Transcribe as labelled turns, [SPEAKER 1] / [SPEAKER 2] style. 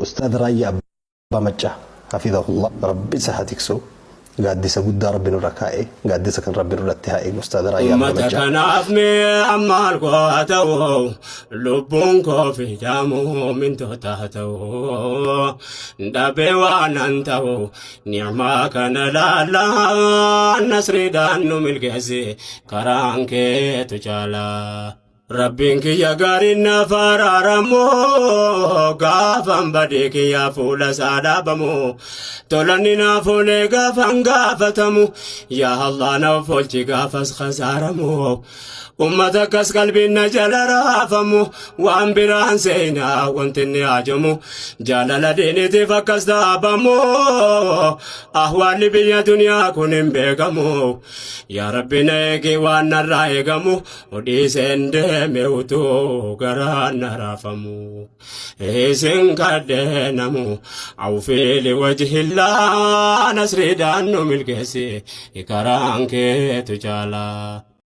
[SPEAKER 1] Ustaad Raayyaa Abbaa Maccaa Hafizahullah Rabbi isa haa tiksu gaaddisa guddaa Rabbi nurra kaa'e gaaddisa kan Rabbi nurratti haa eegu Ustaad Raayyaa Abbaa
[SPEAKER 2] Ummata
[SPEAKER 1] Maccaa.
[SPEAKER 2] kanaaf mee ammaal koo haa ta'u lubbuun koo fidaamu mintoota haa ta'u dhabee waan an ta'u ni'maa kana laalaa nasriidhaan nu milkeessi karaan keetu caalaa. Rabbiin kiyya gaariin naaf araaramu gaafan badee kiyya fuula isaa dhaabamu tolanni naaf oolee gaafan gaafatamu yaa Allah naaf oolchi gaafas khasaaramu ummata akkas qalbiin na jala raafamu waan biraan seenaa wanti inni haajamu jaalala diiniitiif akkas dhaabamu ahwaalli biyya duniyaa kun hin beekamu yaa Rabbi na eegi waan narraa eegamu Odhiiseen deeme utuu garaan na raafamu. Isin kadhee namu awfiili wajhillaa nasriidhaan nu milkeessi karaan keetu caalaa.